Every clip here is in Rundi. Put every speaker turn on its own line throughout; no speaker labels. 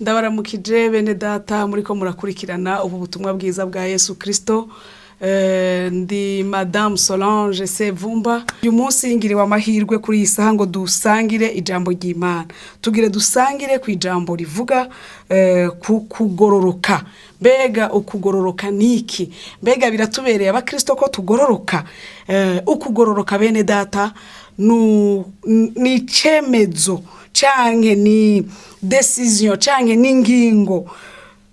Ndabaramukije bene data muriko murakurikirana ubu butumwa bwiza bwa Yesu Kristo. Ndi Madame Solange Sevumba. Uyu munsi ngiriwe amahirwe kuri iyi saha ngo dusangire ijambo ry'Imana. Tugire dusangire ku ijambo rivuga ku kugororoka. Mbega ukugororoka niki? Mbega biratubereye abakristo ko tugororoka? Ukugororoka bene data ni icemezo canke ni decision canke n'ingingo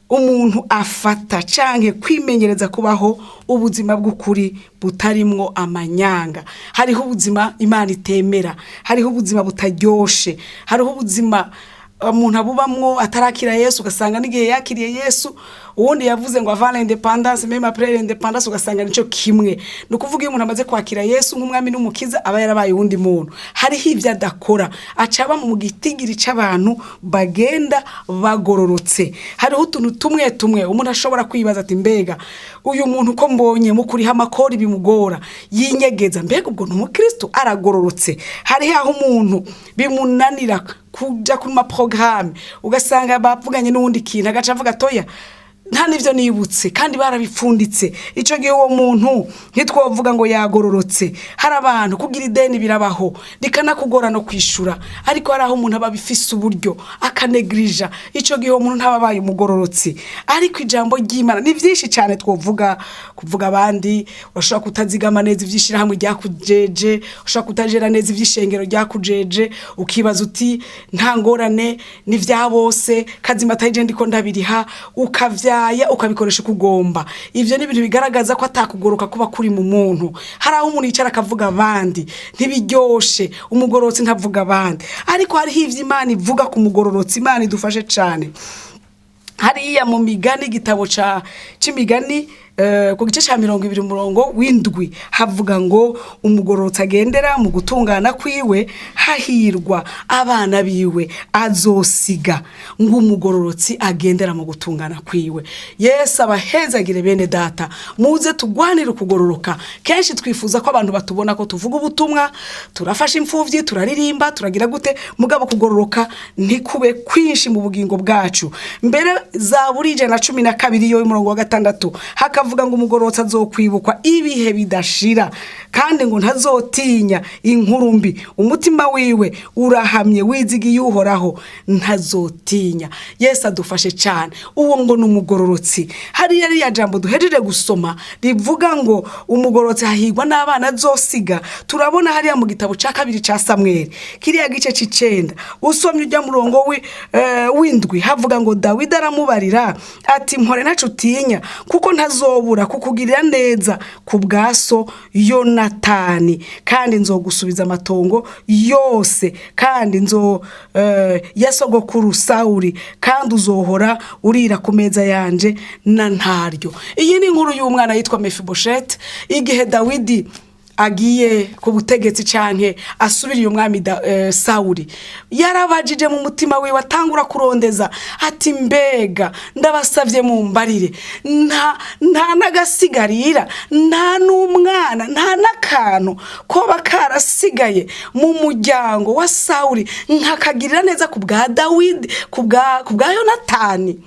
umuntu afata canke kwimenyereza kubaho ubuzima bw'ukuri butarimwo amanyanga. Hariho ubuzima Imana itemera, hariho ubuzima butaryoshe, hariho ubuzima umuntu abubamwo atarakira Yesu, ugasanga n'igihe yakiriye Yesu, uwundi yavuze ngo avant l'indépendance, même après l'indépendance, ugasanga nico kimwe. Ni ukuvuga iyo umuntu amaze kwakira Yesu nk'umwami n'umukiza, aba yarabaye uwundi muntu. Hariho ivyo adakora, aca aba mu gitigiri c'abantu bagenda bagororotse. Hariho utuntu tumwe tumwe umuntu ashobora kwibaza ati: mbega uyu muntu ko mbonye mu kuriha amakori bimugora, yinyegeza, mbega ubwo ni umukristo, aragororotse? Hariho aho umuntu bimunanira kuja ku ma programme, ugasanga bavuganye n'uwundi kintu, agaca avuga toya, nta n'ivyo nibutse, kandi barabipfunditse. Ico gihe uwo muntu ntitwovuga ngo yagororotse. Hari abantu kugira ideni birabaho, rikanakugora no kwishura, ariko hari aho umuntu aba abifise uburyo akanegrija. Ico gihe uwo muntu ntaba abaye umugororotsi. Ariko ijambo ry'Imana ni vyinshi cane twovuga. Kuvuga abandi, urashobora kutazigama neza ivy'ishirahamwe ryakujeje, ushobora kutajera neza ivy'ishengero ryakujeje, ukibaza uti nta ngorane, ni vya bose, kazima atari je ndiko ndabiriha, ukavyaya ukabikoresha uko ugomba. Ivyo ni ibintu bigaragaza ko atakugoroka kuba kuri mu muntu. Hari aho umuntu yicara akavuga abandi, ntibiryoshe. Umugororotsi ntavuga abandi, ariko hariho ivyo Imana ivuga ku mugororotsi. Imana idufashe cane. Hariya mu Migani, igitabo ca c'Imigani, ku gice ca 20 umurongo w'7, havuga ngo umugororotsi agendera mu gutungana kwiwe, hahirwa abana biwe azosiga. Ngo umugororotsi agendera mu gutungana kwiwe. Yesu abahezagire bene data. Muze tugwanire ukugororoka. Kenshi twifuza ko abantu batubona ko tuvuga ubutumwa, turafasha imfuvyi, turaririmba, turagira gute, mugabo kugororoka ntikube kwinshi mu bugingo bwacu. Mbere Zaburi 112 yo umurongo wa 6 hakavuga ngo umugororotsi azokwibukwa ibihe bidashira, kandi ngo ntazotinya inkuru mbi. Umutima wiwe urahamye, wizigiye Uhoraho, ntazotinya. Yesu adufashe cyane. Uwo ngo ni umugororotsi. Hariya ririya jambo duhejeje gusoma rivuga ngo umugororotsi hahirwa n'abana azosiga, turabona hariya mu gitabo cya kabiri cya Samweli, kiriya gice c'icenda, usomye ujya murongo w'7, havuga ngo Dawidi aramubarira ati: mpore, ntaco utinya, kuko ntazobura kukugirira neza ku bwa so Yonatani, kandi nzogusubiza amatongo yose kandi nzo ya sogokuru Sawuli, kandi uzohora urira ku meza yanje na ntaryo. Iyi ni inkuru y'umwana yitwa Mefibosheti. Igihe Dawidi agiye ku butegetsi canke asubiriye umwami Sawuli, yarabajije mu mutima wiwe, atangura kurondeza ati: mbega ndabasavye mumbarire, nta n'agasigarira, nta n'umwana, nta n'akantu koba karasigaye mu muryango wa Sawuli nkakagirira neza ku bwa Dawidi, ku bwa Yonatani?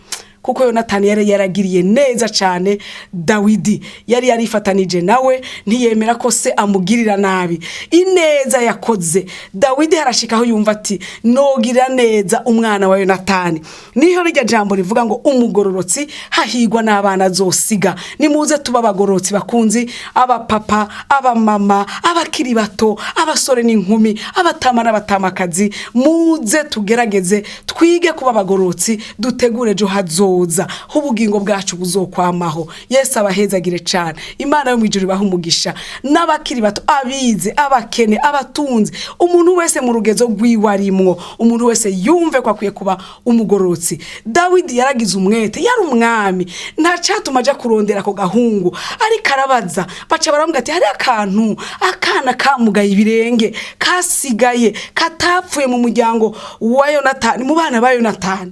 Kuko Yonatani yari yaragiriye neza cyane Dawidi, yari yarifatanije nawe, ntiyemera ko se amugirira nabi. Ineza yakoze Dawidi, harashikaho yumva ati nogirira neza umwana wa Yonatani. Niho rirya jambo rivuga ngo umugororotsi hahigwa n'abana azosiga. Nimuze tuba abagororotsi bakunzi, abapapa, abamama, abakiri bato, abasore n'inkumi, abatama n'abatamakazi. Muze tugerageze twige kuba abagororotsi, dutegure ejo hazoza h'ubugingo bwacu buzokwamaho. Yesu abahezagire cyane. Imana yo mu ijuru ibahe umugisha. N'abakiri bato, abize, abakene, abatunzi, umuntu wese mu rugezo rwiwe arimwo, umuntu wese yumve ko akwiye kuba umugororotsi. Dawidi yaragize umwete, yari umwami, nta cyatuma aja kurondera ako gahungu, ariko arabaza, baca baramubwira ati hari akantu, akana kamugaye ibirenge kasigaye, katapfuye mu muryango wa Yonatani, mu bana ba Yonatani.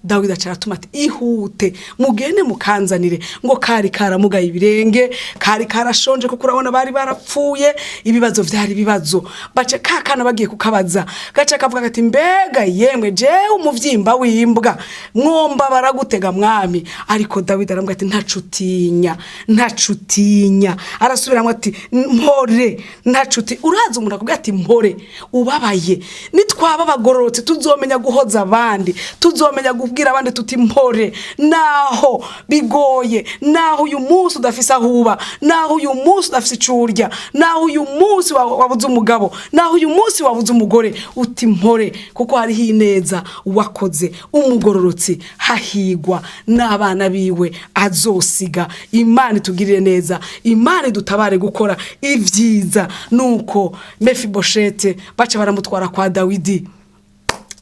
Dawidi aca aratuma ati ihute mugende mukanzanire. Ngo kari karamugaye ibirenge, kari karashonje, kuko urabona bari barapfuye, ibibazo vyari ibibazo. Baca kakana bagiye kukabaza, gaca kavuga ati mbega yemwe, jewe umuvyimba w'imbwa mwomba baragutega mwami. Ariko Dawidi aramubwira ati ntacutinya, ntacutinya. Arasubiramwo ati mpore, ntacuti. Uraza umuntu akubwira ati mpore, ubabaye. Nitwaba abagororotse tuzomenya guhoza abandi, tuzomenya kubwira abandi tuti mpore, naho bigoye, naho uyu munsi udafise aho uba, naho uyu munsi udafise ico urya, naho uyu munsi wabuze umugabo, naho uyu munsi wabuze umugore, uti mpore, kuko hariho ineza wakoze. Umugororotsi hahigwa n'abana biwe azosiga. Imana itugirire neza, Imana idutabare gukora ivyiza. Nuko Mefiboshete baca baramutwara kwa Dawidi.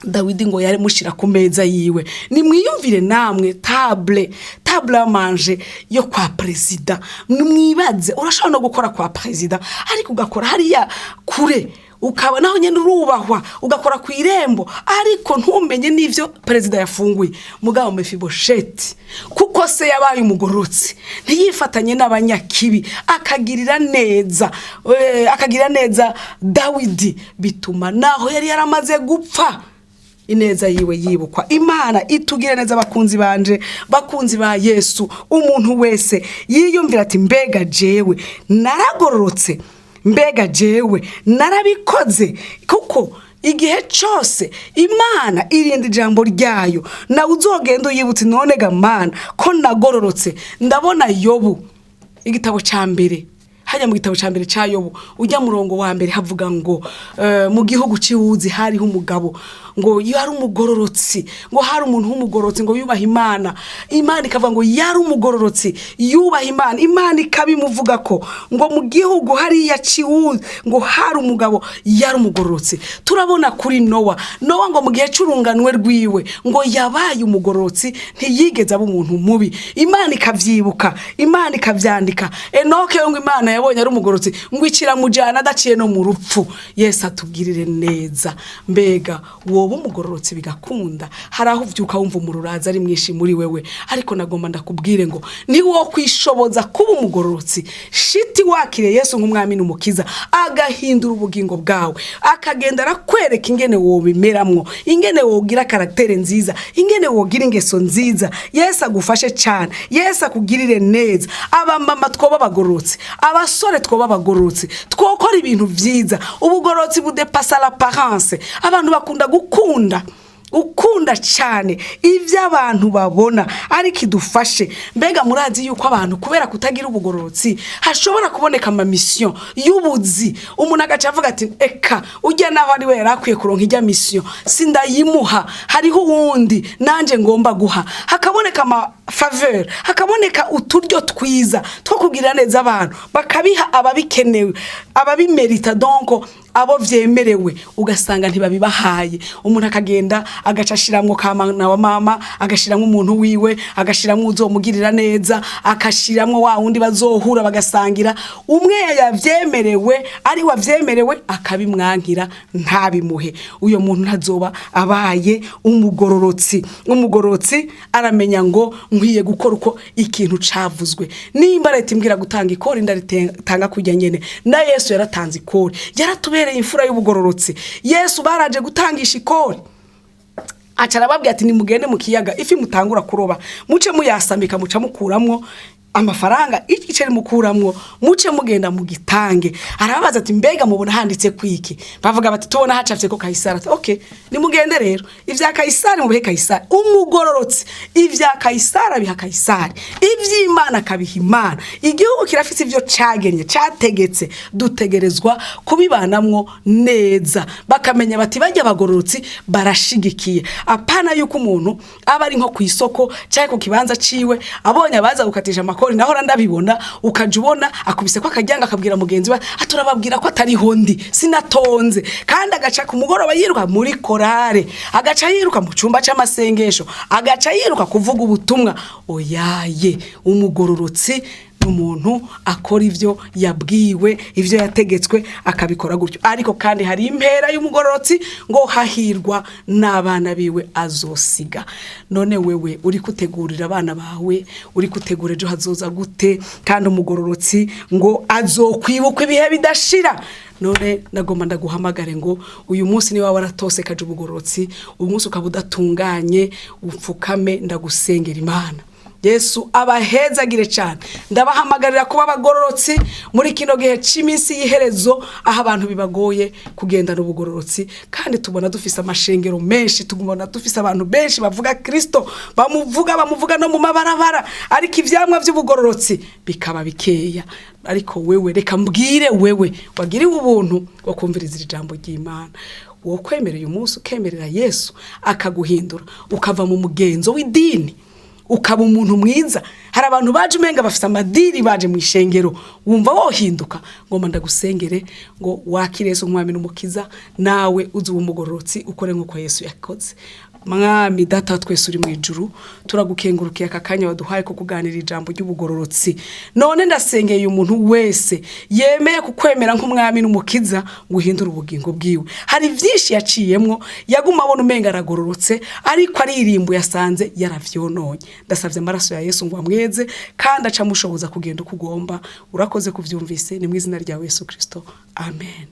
Dawidi ngo yari mushira ku meza yiwe. Nimwiyumvire namwe table à manger yo kwa perezida. Nimwibaze, urashobora no gukora kwa perezida, ariko ugakora hariya kure, ukaba naho nyene urubahwa, ugakora ku irembo, ariko ntumenye n'ivyo perezida yafunguye. Mugabo Mefibosheti, kuko se yabaye umugororotsi, ntiyifatanye n'abanyakibi, akagirira neza, akagirira neza Dawidi, bituma naho yari yaramaze gupfa ineza yiwe yibukwa. Imana itugire neza, bakunzi banje, bakunzi ba Yesu. Umuntu wese yiyumvira ati mbega jewe naragororotse, mbega jewe narabikoze, kuko igihe cose Imana irinda ijambo ryayo, nawe uzogenda uyibutse: none ga Mana, ko nagororotse? Ndabona Yobu, igitabo ca mbere, hajya mu gitabo ca mbere ca Yobu, ujya murongo wa mbere, havuga ngo mu gihugu c'iwuzi hariho umugabo ngo yari umugororotsi, ngo hari umuntu w'umugororotsi, ngo yubaha Imana. Imana ikavuga ngo yari umugororotsi yubaha Imana, Imana ikabimuvuga ko ngo mu gihugu hariya c'iwuzi ngo hari umugabo yari umugororotsi. Turabona kuri Nowa. Nowa ngo mu gihe c'urunganwe rwiwe ngo yabaye umugororotsi, ntiyigeze aba umuntu mubi. Imana ikavyibuka, Imana ikavyandika. Enoke ngo Imana yabonye ari umugororotsi, ngo ikiramujana adaciye no mu rupfu. Yesu atubwirire neza. Mbega woba umugororotsi bigakunda? Hari aho uvyuka wumva umururaza ari mwinshi muri wewe, ariko nagomba ndakubwire ngo ni wo kwishoboza kuba umugororotsi shiti wakire Yesu nk'umwami n'umukiza, agahindura ubugingo bwawe, akagenda arakwereka ingene wobimeramwo, ingene wogira caractère nziza, ingene wogira ingeso nziza. Yesu agufashe cyane, Yesu akugirire neza. Abamama twoba abagororotsi, abasore twoba abagororotsi, twokora ibintu vyiza. Ubugororotsi budépassa l'apparence. Abantu bakunda gukunda, ukunda cyane ibyo abantu babona, ariko idufashe. Mbega murazi yuko abantu kubera kutagira ubugororotsi hashobora kuboneka amamisiyo y'ubuzi, umuntu agaca avuga ati eka ujya naho ari we yari akwiye kuronka ijya mission, sindayimuha, hariho uwundi nanjye ngomba guha. Hakaboneka amafaveurs, hakaboneka uturyo twiza two kugirira neza abantu, bakabiha ababikenewe, ababimérita, donc abo vyemerewe, ugasanga ntibabibahaye. Umuntu akagenda agaca ashiramwo kamana wa mama, agashiramwo umuntu wiwe, agashiramwo uzomugirira neza, agashiramwo wa wundi bazohura bagasangira. Umwe yavyemerewe, ari wavyemerewe, akabimwankira, ntabimuhe. Uyo muntu ntazoba abaye umugororotsi. Umugororotsi aramenya ngo nkwiye gukora uko ikintu cavuzwe. Nimba leta imbwira gutanga ikori, ndaritanga kujya nyene. Na Yesu yaratanze ikori, yaratubereye imfura y'ubugororotsi. Yesu baraje gutangisha ikori, aca arababwira ati nimugende mu kiyaga, ifi mutangura kuroba muce muyasamika, muca mukuramwo amafaranga, igiceri mukuramwo muce mugenda mugitange. Arababaza ati mbega mubona handitse kwiki? Bavuga bati tubona hacafye ko Kayisari. Ati okay, nimugende rero ivya Kayisari mubihe Kayisari. Umugororotsi ivya Kayisari abiha Kayisari, ivy'Imana akabiha Imana. Igihugu kirafise ivyo cagenye, categetse, dutegerezwa kubibanamwo neza, bakamenya bati bajya abagororotsi barashigikiye. Apana yuko umuntu aba ari nko ku isoko cyangwa ku kibanza ciwe, abonye abaza gukatisha amakori, nahora ndabibona, ukaja ubona akubise ko akajyanga, akabwira mugenzi we ati urababwira ko atariho ndi, sinatonze. Kandi agaca ku mugoroba yiruka muri korale, agaca yiruka mu cyumba c'amasengesho, agaca yiruka kuvuga ubutumwa. Oyaye, umugororotsi Ni umuntu akora ivyo yabwiwe, ivyo yategetswe, akabikora gutyo. Ariko kandi hari impera y'umugororotsi, ngo hahirwa n'abana biwe azosiga. None wewe uri kutegurira abana bawe, uri kutegura ejo hazoza gute? Kandi umugororotsi ngo azokwibukwa ibihe bidashira. None nagomba ndaguhamagare ngo uyu munsi niba waratosekaje ubugororotsi, uyu munsi ukaba udatunganye, upfukame ndagusengera Imana. Yesu abahezagire cyane. Ndabahamagarira kuba abagororotsi muri kino gihe cy'iminsi y'iherezo, aho abantu bibagoye kugendana ubugororotsi. Kandi tubona dufise amashengero menshi, tubona dufise abantu benshi bavuga Kristo, bamuvuga, bamuvuga no mu mabarabara, ariko ivyamwa by'ubugororotsi bikaba bikeya. Ariko wewe, reka mbwire wewe wagiriwe ubuntu wo kumviriza iri jambo ry'Imana, wo kwemera uyu munsi, ukemerera Yesu akaguhindura, ukava mu mugenzo w'idini, ukaba umuntu mwiza. Hari abantu baje umenga bafite amadiri, baje mu ishengero. Wumva wohinduka? Ngomba ndagusengere ngo wakire Yesu nk'umwami n'umukiza, nawe uzi umugororotsi, ukore nk'uko Yesu yakoze. Mwami Data wa twese uri mu ijuru, turagukengurukiye aka kanya waduhaye ko kuganira ijambo ry'ubugororotsi. None ndasengeye umuntu wese yemeye kukwemera nk'umwami n'umukiza ngo uhindure ubugingo bwiwe. Hari byinshi yaciyemwo, yaguma abona umenga aragororotse, ariko aririmbuye yasanze yaravyononye. Ndasabye amaraso ya Yesu ngo amweze kandi aca amushoboza kugenda uko ugomba. Urakoze kuvyumvise, ni mu izina rya Yesu Kristo, amen.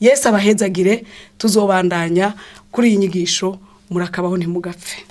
Yesu abahezagire. Tuzobandanya kuri iyi nyigisho. Murakabaho, ntimugapfe.